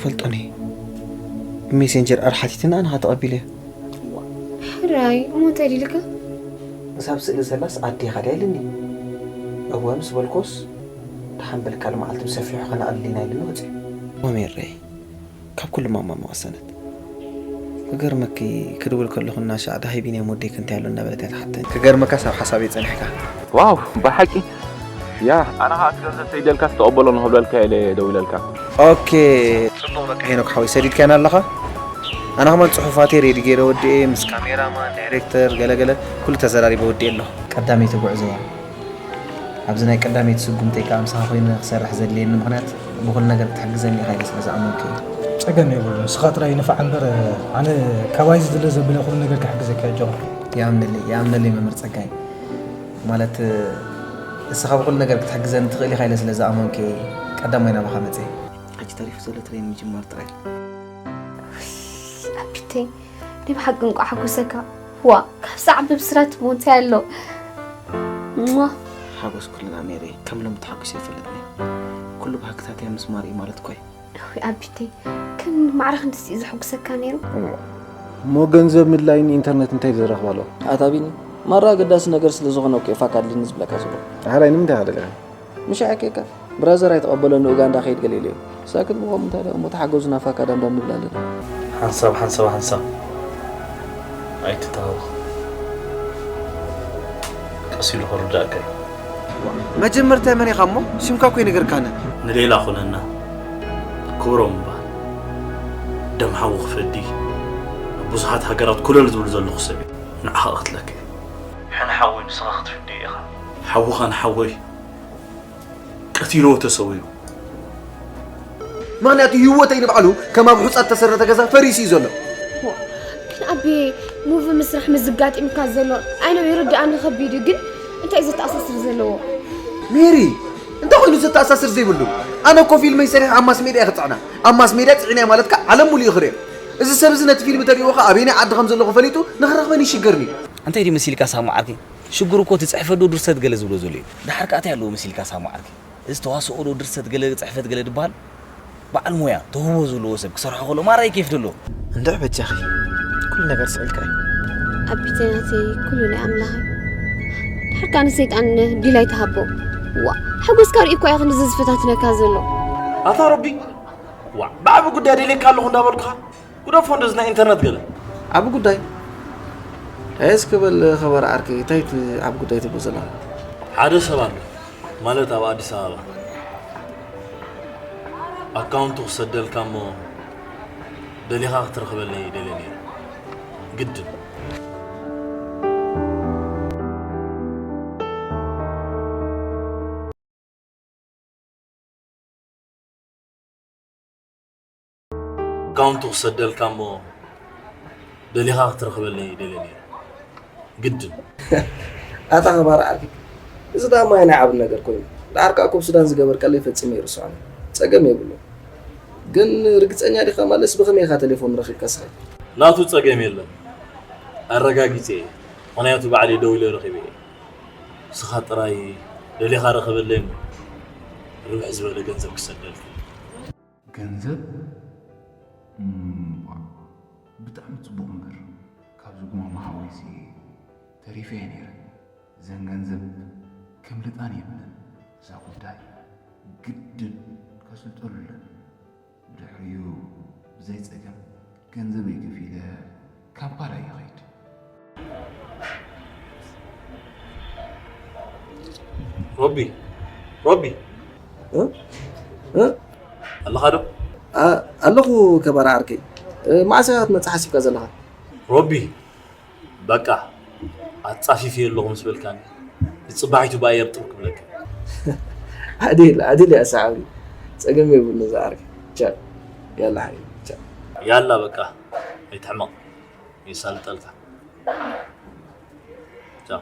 ፈልጦኒ ብሜሴንጀር ኣርሓቲትና ኣንኻ ተቐቢለ። ሕራይ እሞ እንታይ ዲልካ? እሳብ ስእሊ ዘላስ ኣዴኻ ድያ ኢልኒ። እወ ምስ በልኮስ ደሓን በልካ ልመዓልቲ ብሰፊሑ ከነቐልል ኢና ኢልኒ ወፂ። ወሜረይ ካብ ኩሉ ማማ መወሰነት። ክገርመኪ ክድውል ከለኹ እናሻዕ ደሃይ ቢንያም ወደይ ከንታይ ኣሎ እናበለት እያ ትሓተኒ። ክገርመካ ሳብ ሓሳበይ ጸኒሕካ። ዋው ብሓቂ ያ ኣነ ከዓ እቲ ገንዘብ ተይደልካ ዝተቐበሎ ንክብለልካ ኢለ ደዊለልካ። ኦኬ ጽቡቕ በቃ ሄኖክ ሓወይ ሰዲድካና ኣለኻ። ኣነ ከማን ጽሑፋተይ ሬዲ ገይረ ወዲኤ ምስ ካሜራማን ዳይሬክተር ገለገለ ኩሉ ተዘራሪበ ወዲኤ ኣለኹ። ቀዳመይቲ ጉዕዞ እያ። ኣብዚ ናይ ቀዳመይቲ ስጉምተይ ከዓ ምሳኻ ኮይነ ክሰርሕ ዘድልየኒ ምኽንያት ብኹሉ ነገር ክትሕግዘኒ ኢኻ ኢለ ስለ ዝኣመንኩ እዩ። ጸገም የብሉን፣ ንስኻ ጥራይ ንፋዕ እምበር ኣነ ካባይ ዝድለ ዘብለ ኩሉ ነገር ክሕግዘካ እየ ጆን። ይኣምነለይ ይኣምነለይ መምህር ጸጋይ። ማለት እስኻ ብኹሉ ነገር ክትሕግዘኒ ትኽእል ኢኻ ኢለ ስለ ዝኣመንኩ እየ ቀዳማይ ናባኻ መጽየ። ሕጂ ተሪፉ ዘሎ ትሬን ምጅማር ጥራይ። ኣቢተይ ናይ ብሓቂ እንቋዕ ሓጎሰካ። ዋ ካብዚ ዓቢ ብስራት እሞ እንታይ ኣሎ? ሟ። ሓጎስ ኩልና ሜሪ ከም ሎሚ ተሓጒሰ ኣይፈልጥን እየ። ኩሉ ባህግታተይ ኣብ ምስማር እዩ ማለት እኮ እዩ። እውይ ኣቢተይ ከም ማዕረ ክንድዚ እዩ ዘሐጉሰካ ነይሩ? እሞ ገንዘብ ምድላይን ኢንተርነት እንታይ ዘራኽብ ኣለዎ? ኣታ ቢኒ ማራ ኣገዳሲ ነገር ስለ ዝኾነ እኮ እዩ ፋካ ኣድልኒ ዝብለካ ዘለኹ። ደሓራይ ንምንታይ ኢኻ ደሊኻ? ምሽ ሓቂካ ብራዘር ኣይተቐበሎን ንኡጋንዳ ከይድ ገለ ኢሉ እዩ። ሳክት ብኸምኡ እንታይ ደኣ እሞ ተሓገዙና ፋካ ዳምዳም ንብል ኣለና። ሓንሳብ ሓንሳብ ሓንሳብ ኣይትተሃወኽ። ቀስ ኢሉ ክርዳእካ እዩ። መጀመርታ መን ኢኻ እሞ ሽምካ እኮ ይነገርካነ። ንሌላ ኩነና ክብሮም እምበኣር ደም ሓዉ ክፈዲ ኣብ ብዙሓት ሃገራት ኮለል ዝብል ዘለኹ ሰብ እየ። ንዓኻ እቕትለካ እየ። ሕነ ሓወይ ንስኻ ክትፍድዮ ኢኻ። ሓውኻ ንሓወይ ቀቲልዎ ተሰዊኡ። ምኽንያቱ ህይወተይ ንባዕሉ ከም ኣብ ሑጻ እተሰረተ ገዛ ፈሪሱ እዩ ዘሎ። ግን ኣቤ ሙቪ ምስራሕ ምስ ዝጋጢምካ ዘሎ ኣይ ነው ይርድኣኒ ከቢድ እዩ ግን እንታይ እዩ ዘተኣሳስር ዘለዎ? ሜሪ እንታይ ኮይኑ ዘተኣሳስር ዘይብሉ? ኣነ እኮ ፊልመይ ሰሪሐ ኣብ ማስ ሜድያ እየ ክፅዕና። ኣብ ማስ ሜድያ ፅዒነያ ማለት ከዓ ዓለም ሙሉእ እዩ ክሪኦ። እዚ ሰብ እዚ ነቲ ፊልም ተሪእዎ ከዓ ኣበየናይ ዓዲ ከም ዘለኹ ፈሊጡ ንክረኽበኒ ይሽገርኒ እዩ። እንታይ ድዩ መሲልካ ሳሙ ዓርከይ? ሽግሩ እኮ እቲ ፅሕፈት ዶ ድርሰት ገለ ዝብሎ ዘሎ እዩ። ደሓር ከኣ እንታይ ኣለዎ መሲልካ ሳሙ ዓርከይ? እዚ ተዋስኦ ዶ ድርሰት ገለ ፅሕፈት ገለ ድበሃል በዓል ሞያ ተውህቦ ዘለዎ ሰብ ክሰርሖ ከሎ ማራ እዩ ኬፍ ደሎ። እንድዒ በጃኺ ኩሉ ነገር ስቕ ኢልካ እዩ። ኣቢተይ ናተይ ኩሉ ናይ ኣምላኽ እዩ። ድሓር ከኣ ንሰይጣን ዲል ኣይትሃቦ። ዋእ ሓጎስካ ርእዩ እኳ እዩ ክንድዚ ዝፈታትነካ ዘሎ። ኣታ ሮቢ ዋእ ብዓቢ ጉዳይ ደልየካ ኣለኹ እንዳበልኩኻ ግደፎ እንደዚ ናይ ኢንተርነት ገለ። ዓቢ ጉዳይ? እንታይ እስኪ በል ከበሮ ዓርከይ እንታይ እቲ ዓቢ ጉዳይ ትብሎ ዘለኻ? ሓደ ሰብ ኣሎ ማለት ኣብ ኣዲስ ኣበባ ኣካውንቱ ክሰደልካ እሞ ደሊኻ ክትረኽበለይ ይደሊ ነይሩ ግድን። ኣካውንቱ ክሰደልካ እሞ ደሊኻ ክትረኽበለይ ይደሊ ነይረ ግድን። ኣታ ኸባር ዓርኪ እዚ ደኣ ማይ ናይ ዓብን ነገር ኮይኑ ደሓር ከኣ ኮብ ሱዳን ዝገበርካለይ ፈጺመ ይርስዖን እየ ጸገም የብሉን ግን ርግጸኛ ዲኻ ማለትስ ብኸመይ ኢኻ ተሌፎኑ ረኺብካ ስኻ? ናቱ ጸገም የለን ኣረጋጊጸ እየ ምኽንያቱ ባዕለይ ደዊለ ረኺበ እየ ንስኻ ጥራይ ደሊኻ ርኸበለይ እሞ ርብሕ ዝበለ ገንዘብ ክሰደልካ እየ። ገንዘብ? እምቧእ፣ ብጣዕሚ ጽቡቕ እምበር፣ ካብዚ ጉማማ ሓወይሲ ተሪፈ እየ ነይረ። እዘን ገንዘብ ከምልጣን የብለን። እዛ ጉዳይ ግድን ከስልጠሉ ኣለኒ። ድሕሪኡ ብዘይ ጸገም ገንዘበይ ከፊለ ካምፓላ ይኸይድ። ሮቢ ሮቢ ኣለኻ ዶ? ኣለኹ ከባራ ዓርከይ። መዓስ ኢኻ ክትመጽእ ሓሲብካ ዘለኻ? ሮቢ በቃ ኣጻፊፊ ኣለኹ ምስ በልካኒ ንጽባሒቱ ብኣየር ጥብ ክብለካ። ዓዲል ዓዲል እያ ሰዓብሪ ጸገም የብሉ ዝዓርከይ። ቻ ያላ ሓይ ቻ። ያላ በቃ ኣይትሕመቕ። የሳልጠልካ። ቻው።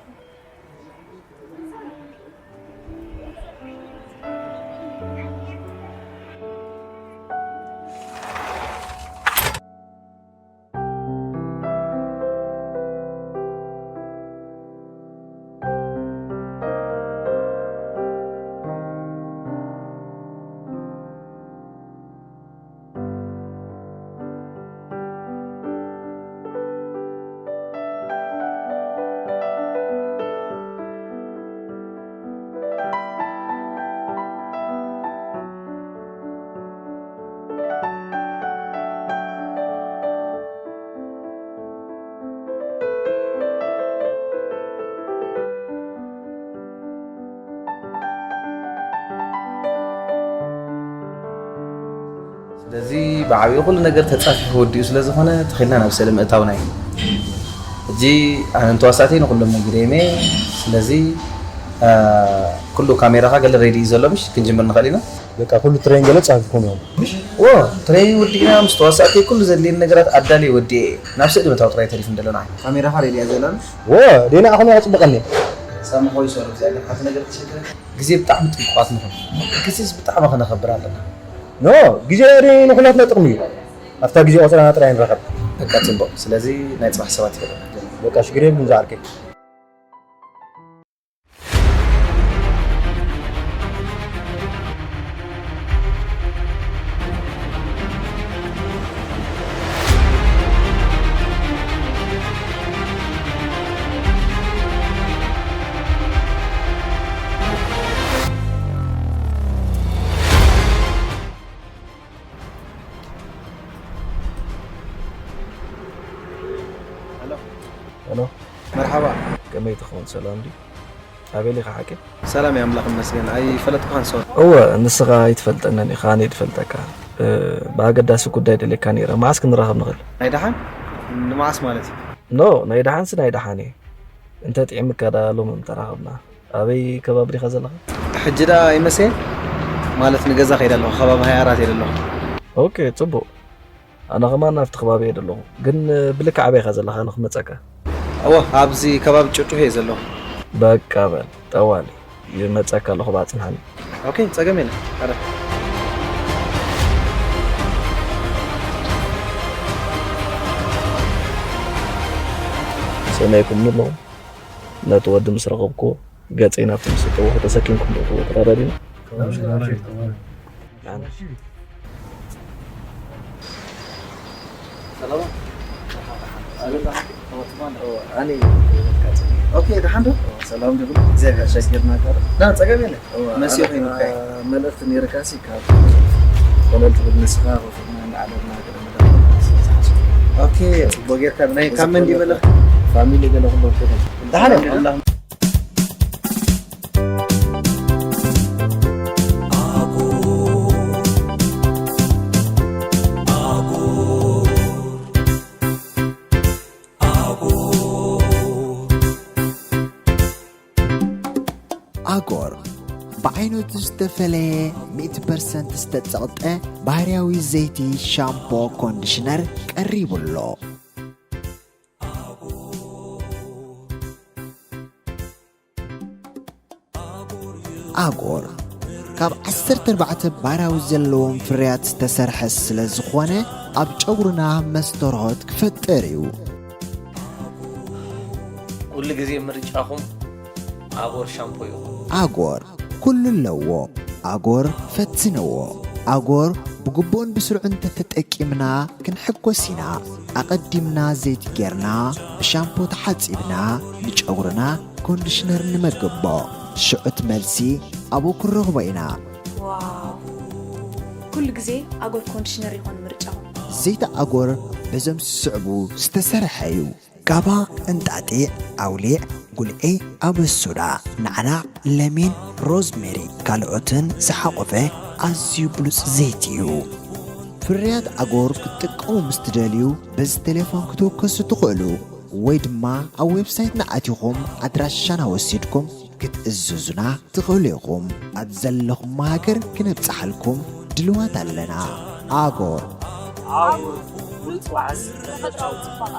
ብዓብዩ ኩሉ ነገር ተጻፊፉ ወዲኡ ስለ ዝኾነ ተኺልና ናብ ስእሊ ምእታውና እዩ። ሕጂ ኣነ ንተዋሳእተይ ንኩሎም ነጊረዮም እየ። ስለዚ ኩሉ ካሜራኻ ገለ ሬዲ እዩ ዘሎ ምሽ ክንጅምር ንኽእል ኢና። በቃ ኩሉ ትሬን ገለ ጻፊፍኩም እዮም። ዎ ትሬን ወዲእና ምስ ተዋሳእተይ ኩሉ ዘድልየኒ ነገራት ኣዳልየ ወዲኤ እየ። ናብ ስእሊ ምእታው ጥራይ ተሪፉ እንደሎ ንዓይ። ካሜራኻ ሬዲ እያ ዘላ ምሽ? ዎ ዴና ኣኹም ኣጽብቐኒ። ሳሚ ሆይ ሶሪ እግዚኣብሔር ሓንቲ ነገር ተሸግረ። ግዜ ብጣዕሚ ጥንቁቓት ንኹን። ግዜስ ብጣዕሚ ከነኸብር ኣለና። ኖ ግዜ ዴ ንኹላትና ጥቕሚ እዩ። ኣብታ ግዜ ቆጸራና ጥራይ ንረኸብ። በቃ ጽቡቕ። ስለዚ ናይ ጽባሕ ሰባት ይበለና። በቃ ሽግር የብሉን ዝዓርከይ። ሄሎ መርሓባ። ከመይ ትኸውን ሰላም ድዩ? ኣበይ ኢኻ ሓቂ? ሰላም እየ ኣምላኽ ይመስገን። ኣይፈለጥኩኻን ሶሪ። እወ ንስኻ ኣይትፈልጠንን ኢኻ ኣነ እየ ዝፈልጠካ። ብኣገዳሲ ጉዳይ ደልየካ ነይረ። መዓስ ክንራኸብ ንኽእል? ናይ ደሓን? ንመዓስ ማለት እዩ? ኖ ናይ ደሓንሲ ናይ ደሓን እየ። እንተ ጥዒምካ ደኣ ሎሚ ምተራኸብና። ኣበይ ከባቢ ዲኻ ዘለኻ? ሕጂ ደኣ ኣይመሰየን ማለት ንገዛ ከይደ ኣለኹ። ከባቢ ሃያ ኣራት እየ ዘለኹ። ኦኬ ጽቡቕ። ኣነ ኸማን ኣብቲ ከባቢ እየ ዘለኹ። ግን ብልክዕ ኣበይ ኢኻ ዘለኻ ንኽመጸካ? እወ ኣብዚ ከባቢ ጭጩህ እየ ዘለኹ። በቃ በል ጠዋሊ ይመጸካ ኣለኹ ብኣጽንሓኒ። ኦኬ ጸገም የለን። ኣረ ሰመይኩም ኣለኹም ነቲ ወዲ ምስ ረኸብኩዎ ገጸይ ናብቲ ምስ እተወኹ ተሰኪምኩም ዶ ተረዳዲና? ኦኬ ደሓን ዶ? ሰላም ዲኹም? እግዚኣብሔር ይመስገን። ና ጸገም የለን። መሲዮ ኮይኑካ እዩ። መልእኽቲ ነይርካሲ ካብ ኮለል ትብል ንስኻ ኮፍ ኢልና እንዳዓለልና ገለ መደብ ስለ ዝሓስብ። ኦኬ ጽቡቅ ጌርካ ናይ ካብ መን ድዩ መልእኽቲ? ፋሚሊ ገለ ኩሎም ኮይኖም። ደሓን እዮም። ኣጎር ብዓይነቱ ዝተፈለየ ሚእቲ ፐርሰንት ዝተጸቕጠ ባህርያዊ ዘይቲ ሻምፖ ኮንዲሽነር ቀሪቡ ኣሎ። ኣጎር ካብ ዓሰርተ ኣርባዕተ ባራዊ ዘለዎም ፍርያት ዝተሰርሐ ስለ ዝኾነ ኣብ ጨጉርና መስተርሆት ክፈጥር እዩ። ኩሉ ግዜ ምርጫኹም ኣጎር ሻምፖ ይኹን። ኣጎር ኩሉ ኣለዎ። ኣጎር ፈትንዎ። ኣጎር ብግቡእን ብስሩዕን እንተተጠቂምና ክንሕጎስ ኢና። ኣቐዲምና ዘይቲ ጌርና ብሻምፖ ተሓጺብና ንጨጉርና ኮንዲሽነር ንመግቦ። ሽዑ እቲ መልሲ ኣብኡ ክንረኽቦ ኢና። ዋው! ኩሉ ግዜ ኣጎር ኮንዲሽነር ይኾን ምርጫኹም። ዘይቲ ኣጎር በዞም ዝስዕቡ ዝተሰርሐ እዩ። ጋባ፣ እንጣጢዕ፣ ኣውሊዕ፣ ጉልዒ፣ ኣበሱዳ፣ ናዕናዕ፣ ለሚን፣ ሮዝሜሪ ካልኦትን ዝሓቖፈ ኣዝዩ ብሉጽ ዘይቲ እዩ። ፍርያት ኣጎር ክትጥቀሙ ምስ ትደልዩ በዚ ቴሌፎን ክትውከሱ ትኽእሉ ወይ ድማ ኣብ ዌብሳይትና ኣቲኹም ኣድራሻና ወሲድኩም ክትእዝዙና ትኽእሉ ኢኹም። ኣብ ዘለኹሞ ሃገር ክነብጽሓልኩም ድልዋት ኣለና። ኣጎር። ዓውር፣ ምጽዋዕስ ተፈጥሮኣዊ ጽባቐ።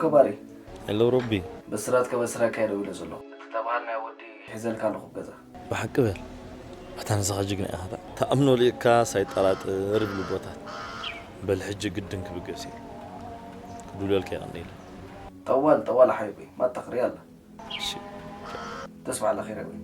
ከባሪ ሄሎ ሮቢ። ብስራት ከበስራ ካይደ ውለ ዘሎ ተባሃል ናይ ወዲ ሒዘልካ ኣለኹ ገዛ። ብሓቂ በል። ኣታ ንስኻ ጅግና ኢኻ። ተኣምኖ ልእካ ሳይጠራጥር ይብሉ ቦታት። በል ሕጂ ግድን ክብገስ እዩ። ክዱለልካ ይቐኒለ። ጠዋል ጠዋል ሓይበይ ማታ ክሪያ ኣላ። እሺ። ተስፋ ኣላ ኸይረ ወይ።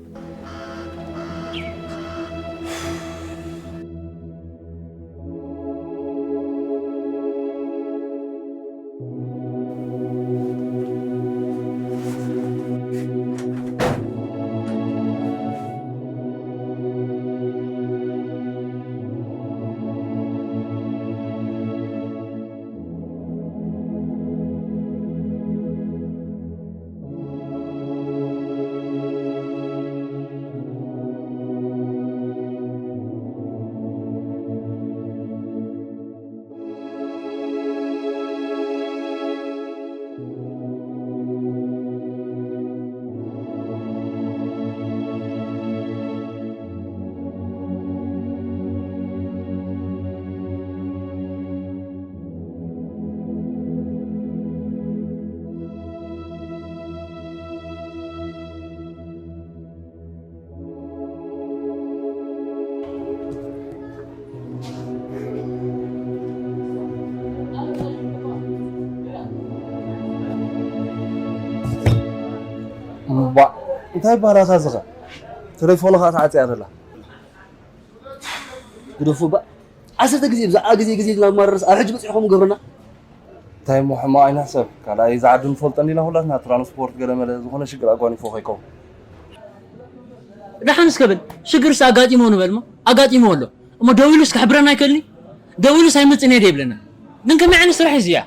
እምባእ እንታይ ይበሃል ኣታ ዝኸ ተሌፎኑ ከዓ ተዓፅያ ዘላ ግደፉ ባ ዓሰርተ ግዜ ብዛዕባ ግዜ ግዜ ዝናማረርስ ኣብ ሕጂ በፂሕኹም ገብርና እንታይ እሞ ሕማቕ ኣይንሕሰብ ካልኣይ ዝዓዲ ንፈልጦ እንዲና ኩላትና ትራንስፖርት ገለመለ ዝኾነ ሽግር ኣጓኒፎ ከይከውን ደሓን እስከ በል ሽግርስ ኣጋጢሞ ንበል እሞ ኣጋጢሞ ኣሎ እሞ ደዊሉስ ክሕብረና ኣይክእልን እዩ ደዊሉስ ኣይመፅን እየ ደይብለና ግን ከመይ ዓይነት ስራሕ እዩ እዚኣ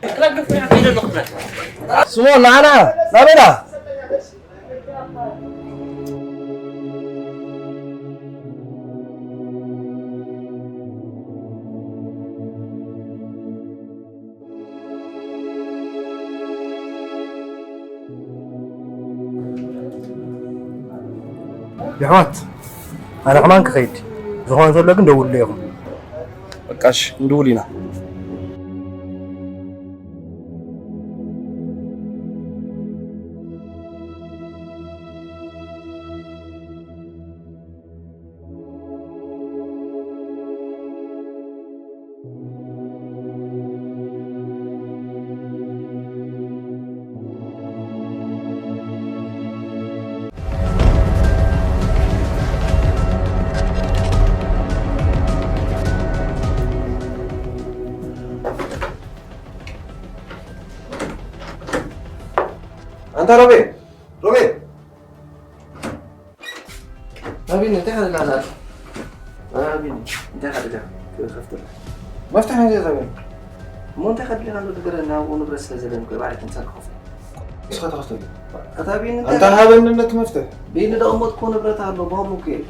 ስሞ ናና ናበላ የሕዋት ኣነ ሕማን ክኸይድ ዝኾነ ዘሎ ግን ደውሉ ኢኹም በቃሽ እንድውል ኢና ኣንታ ሮቤል ሮቤል ናቢኒ እንታይ ሓደጋ ኣላ ናቢኒ እንታይ ሓደጋ ክኸፍትላ መፍትሕ ናይ ዘታበኒ እሞ እንታይ ከድልኻ ኣሎ ድገረ ናብኡ ንብረት ስለ ዘለኒ ኮ ባዕለ ትምሳል ክኸፍት ንስኻ ተኸፍተሉ ኣታ ቢኒ እንታይ ኣንታ ሃበኒ ነቲ መፍትሕ ቢኒ ደቕመጥኮ ንብረት ኣሎ ብኸምኡ እኮ እዩ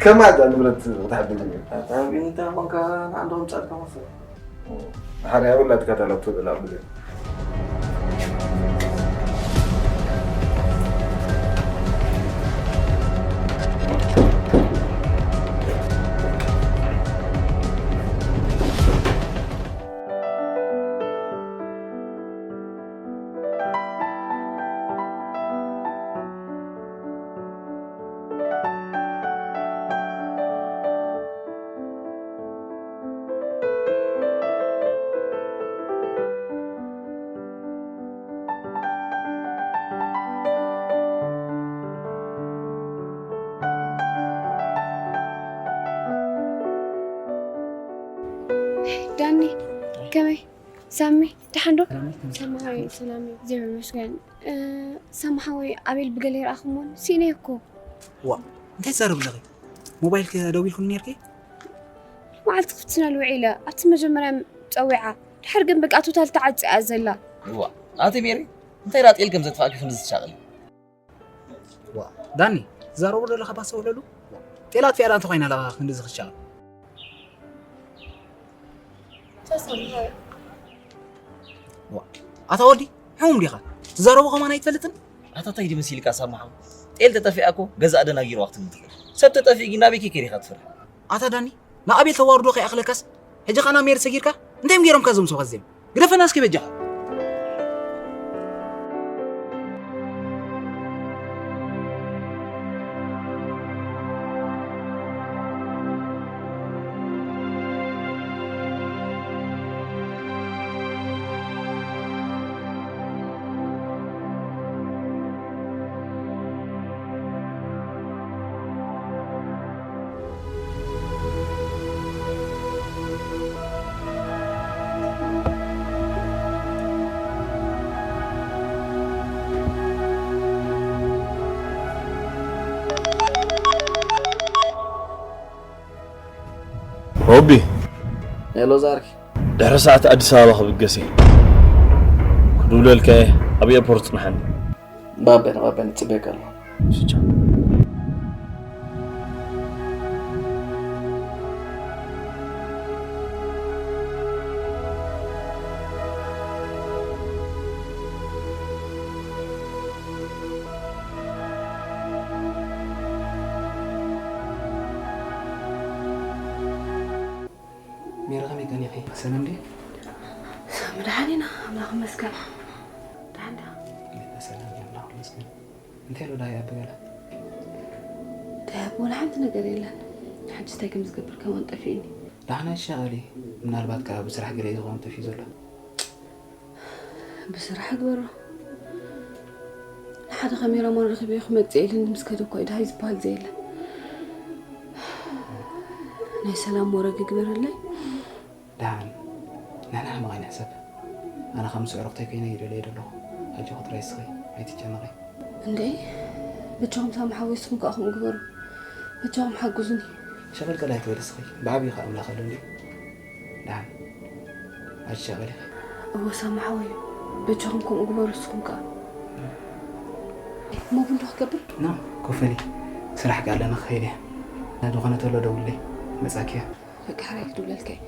ከማታ ንብረት ክትሓብል ጀሚሩ ኣታ ቢኒ እንታይ ኾንካ ንዓንዶም ጻድካ መፍትሕ ሓደ ያውላ ትከተለው ትብላ ብዙ ዳኒ ከመይ ሳሚ ደሓን ዶ ሳሚ ሓወይ ሰላም እዩ እግዚኣብሔር ይመስገን ሳሚ ሓወይ ኣቤል ብገለ ይረኣኹሞን ስኢነ እኮ ዋ እንታይ ትዛረብ ኣለኺ ሞባይል ከ ደዊልኩኒ ነርኪ መዓልቲ ክትስነል ውዒለ ኣብቲ መጀመርያ ፀዊዓ ድሕር ግን በቃ ቶታል ተዓፅያ ዘላ ዋ ኣቲ ሜሪ እንታይ ዳጤል ከም ዘጥፋእኪ ክንዲ ዝሻቕል ዋ ዳኒ ትዛረቦ ዘለኻ ባሰውለሉ ጤላት ፊያዳ እንተኾይና ለኻ ክንዲ ዝኽሻቕ ኣታ ወዲ ሕሙም ዲኻ ትዛረቦ ከማን ኣይትፈልጥን ኣታ ታይ ድመሲልካ ሳማሓው ጤል ተጠፊኣ እኮ ገዛ ኣደናጊርዋ ክትብል ትኽእል ሰብ ተጠፊኡ ግን ናበይ ከይከይድ ኢኻ ትፈርሕ ኣታ ዳኒ ንኣቤል ተዋርዶ ከይኣኽለካስ ሕጂ ኻና ሜር ሰጊርካ እንታይ ገይሮምካ ዞም ሰባት እዚኦም ግደፈና እስኪ በጃኻ ኦቢ፣ ሄሎ ዛርኪ። ድሕሪ ሰዓት ኣዲስ ኣበባ ክብገስ እየ። ክድውለልካ እየ። ኣብ ኤርፖርት ጽንሓኒ። ባበን፣ ባበን፣ እጽበየካ ኣለኹ። ሽቻ። ሜሪ፣ ከመይ ቀኒኺ? ሰላም ድዩ? ሰላም፣ ደሓን ኢና፣ ኣምላኽ ይመስገን። ደሓን ዲኻ? ሰላም እዩ፣ ኣምላኽ ይመስገን። እንታይ ኣሎ ደሃይ ኣቢ ገለ? ደሃይ ኣቢ ወላ ሓንቲ ነገር የለን። ሕጂ እንታይ ከም ዝገብር ከማን ጠፊእኒ። ደሓን ኣይትሻቐሊ፣ ምናልባት ከኣ ብስራሕ ገለ እዩ ዝኸውን ጠፊኡ ዘሎ። ብስራሕ ግበሮ። ንሓደ ካሜራማን ረኺበዮ ክመጽእ ኢለ ምስ ከደ እኮ እዩ ደሃይ ዝበሃል ዘየለ። ናይ ሰላም ወረ ግበረለይ። ደሓን፣ ንሕና ሕማቕ ኣይንሕሰብ። ኣነ ከም ስዕሩኽተይ ኮይነ ይደልዮ ዘለኹ። ኣጆኺ ጥራይ ስኺ፣ ኣይትጨነቒ። እንዴ፣ በጃኹም ሳሚ ሓወይ፣ ንስኹም ከኣ ከምኡ ግበሩ። በጃኹም ሓግዙኒ። ሸቐልቀል ኣይትበሊ ስኺ፣ ብዓብዪ ከኣ ኣምላኽ ኣሎ እንድዩ። ደሓን፣ ኣይትሻቐሊ ኢኺ። እወ ሳሚ ሓወይ፣ በጃኹም ከምኡ ግበሩ ንስኹም ከኣ። እሞ ቡን ዶ ክገብር? ኖ፣ ኮፈሊ፣ ስራሕ ከኣ ኣለና ክኸይድ እየ። ዝኾነ ተሎ ደውለይ፣ መጻኪ እየ። በቃ፣ ሕራይ ክድውለልካ እየ።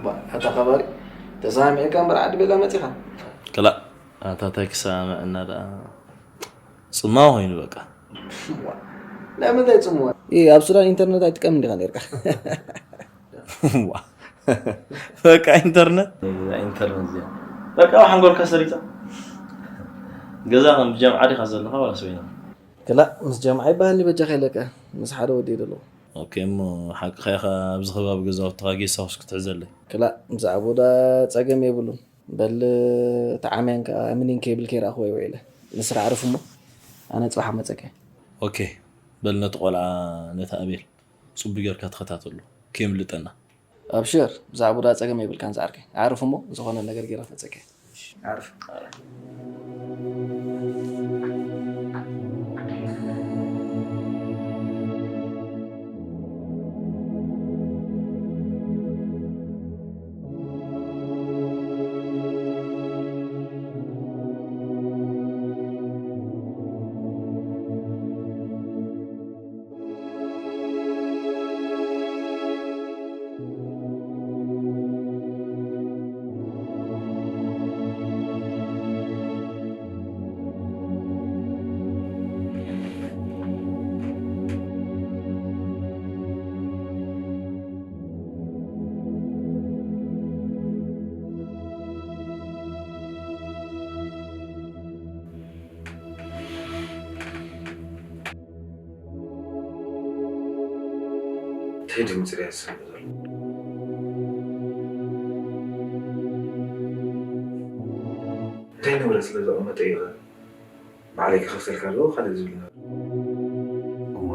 ባ-፣ ኣታ ኸባሪ፣ ተሰማሚዕካ እምበር ዓዲ ቤላ መጺኻ? ክላእ፣ ኣታ ታይ ክሰማምዐና ደኣ? ጽማዋ ኮይኑ በቃ። ዋ፣ ናይ ምንታይ ጽምዋ? እ፣ ኣብ ሱዳን ኢንተርነት ኣይጥቀምን ዲኻ ነርካ? ዋ፣ በቃ ኢንተርነት? እዛ ኢንተርነት እዚኣ። በቃ ኣብ ሓንጎልካ ሰሪጻ። ገዛ ከም ጀምዓ ዲኻ ዘለኻ ዋላስ በይንኻ? ክላእ፣ ምስ ጀምዓ ይበሃልኒ በጃኻ ኢለካ። ምስ ሓደ ወዲ እየ ዘለኹ። ኦኬ፣ እሞ ሓቅኻ ኢኻ፣ ኣብዚ ከባቢ ገዛውትኻ ጌስት ሃውስ ክትሕዘለይ። ክላእ፣ ብዛዕባ ዳ ጸገም የብሉን። በል፣ ተዓምያን ከኣ ምኒን ኬብል ከይረኣኹ ወይ ውዒለ። ንስራሕ ኣዕርፍ እሞ፣ ኣነ ጽባሕ መጸከ። ኦኬ፣ በል ነቲ ቆልዓ፣ ነቲ ኣቤል፣ ጽቡቅ ጌርካ ተኸታተሎ። ከየምልጠና። ኣብሽር፣ ብዛዕባ ዳ ጸገም የብልካን ዝዓርከይ። ኣዕርፍ እሞ፣ ዝኾነ ነገር ጌረ ክመጸከ። ኣዕርፍ። እንታይ ድምፂ ርያ ዝሰምዕ ዘሎ? እንታይ ንብረት ስለ ዘቐመጠ እዩ ኸ? ባዕለይ ክኸፍተልካ ኣለዎ ካልእ ዝብል ነገር? እዋ፣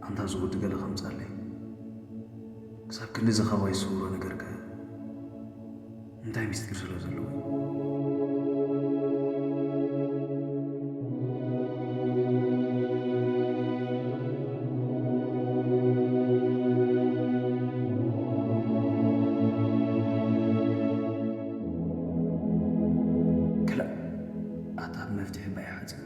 ኣንታ ዝኹ ገለ ከምጻለይ። ክሳብ ክንዲ ዘኸባይ ዝስውሮ ነገር ከ እንታይ ሚስጢር ስለ ዘለዎ? ክላእ፣ ኣታ ብመፍትሒ ባይ ሓጺር።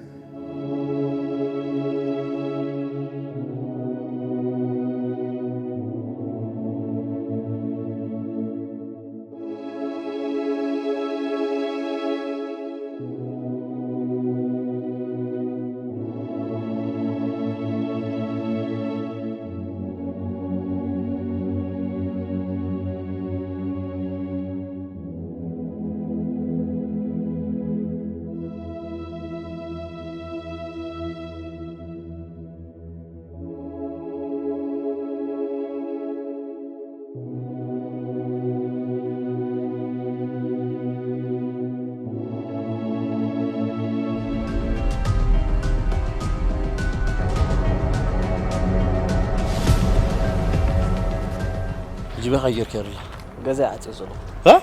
በኻ ጌርካ የብላ። ገዛይ ዓጽየ ዘለኹ። እ?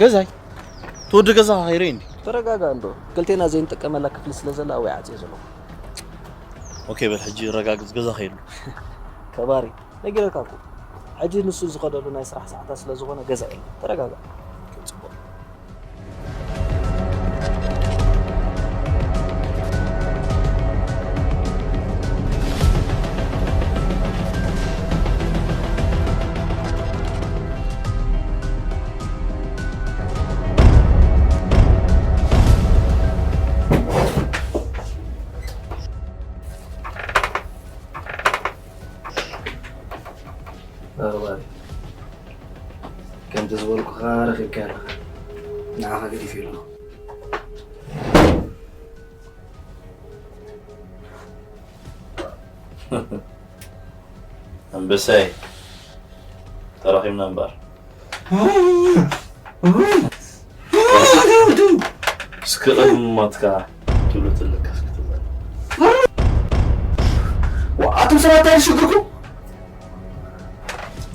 ገዛይ? ተወዲ ገዛ ኸይረ እንዲ? ተረጋጋ እንዶ። ክልቴና ዘይንጥቀመላ ክፍሊ ስለ ዘላ ኣብኡ ዓጽየ ዘለኹ። ኦኬ በል፣ ሕጂ ረጋግጽ፣ ገዛ ኸይሉ። ከባሪ፣ ነጊረካ እኮ። ሕጂ ንሱ ዝኸደሉ ናይ ስራሕ ሰዓታት ስለ ዝኾነ ገዛ የለን። ተረጋጋ። ጽቡቕ። ኣኽባሪ፣ ከምቲ ዝበልኩኻ ረኺብካዮ ኣለኻ። ንዓኻ ገዲፈዮ ኣለኹ። ኣንበሳይ፣ ተራኺብና እምበኣር። እስከ ቅድሚ ሞትካ ትብሎ ዘለካ እስኪ ተዛረብ። ዋ፣ ኣቱም ሰባት እንታይ ሽግርኩም?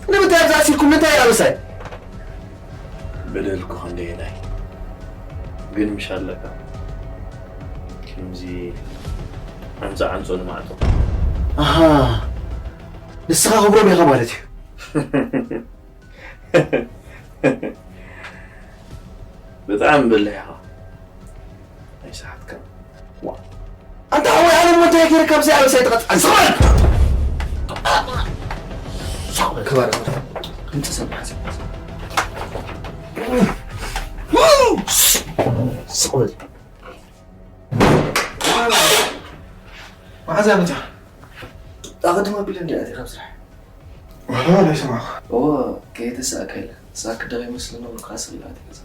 ንምንታይ ኣብዛ ኣሲርኩም? ምንታይ እያ ኣበሳይ? በደልኩ ክንደየናይ? ግን ምሽ ኣለካ። ከምዚ ዓንጻ ዓንጾ ንማዕጾ። ኣሃ፣ ንስኻ ክብሮም ኢኻ ማለት እዩ። ብጣዕሚ በሊሕ ኢኻ። ኣይሰሓትካን። ዋ፣ ኣንታ ሓወይ፣ ኣነ እሞ እንታይ ገይረካ ኣብዚ ኣበሳይ ትቐጽ-? ስቕ በል! ስቕ በል! ክባር፣ ክምጽእ ሰብ መሓዝ። ስቕ በል! መሓዝ ኣመጻ። ኣቐድም ኣቢለ እንድየ ኣትየ ካብ ስራሕ። ዋላ፣ ዋላ ኣይሰማዕኩ። እዎ፣ ከየተሳእካ ኢለ። ሳክ ደቒ መስሊ ነበርኩ፣ ስቕ ኢለ ኣትየ ገዛ።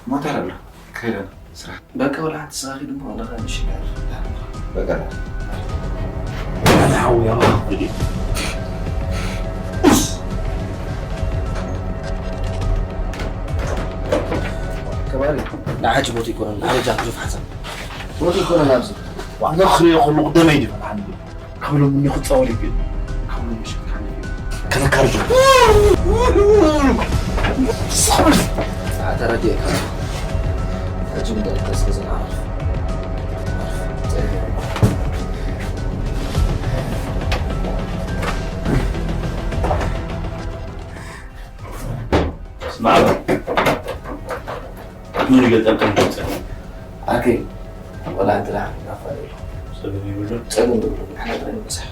ሞተር ኣሎ፣ ከይደ ስራሕ። በቃ፣ ወላ ሓንቲ ስኻ ኪድ እሞ፣ ንኻ ምሽ ይጋር። በቃ። ኣነ ሓዊ፣ ኣባ፣ እዲ። ኡስ! ከባሪ፣ ንዓጂ ቦት ይኮነን፣ ንዓለጃ ብዙሕ ሓሳብ። ቦት ይኮነን ኣብዚ። ዋና ክሪኦ ከለኹ ደመይ ድዩ፣ ንሓንዱ። ካብ ሎሚ እኒ ክጻወት ይብል። ካብ ሎሚ ምሸት ክሓልፍ እዩ። ከነካርጆ። ኣታ ረዲኤካ። ሕጂ ንደቂ ቀስ ገዛ ዓርፍ። ዓርፍ። ጸኒሑ። ስማዕ። ምን ይገልጠልኩም ትምጽእ? ኣከይ፣ ወላ እንትና ናፋለሉ። ጸገም የብሉን። ጸገም የብሉን። ንሕና ጥራይ ንበጽሕ።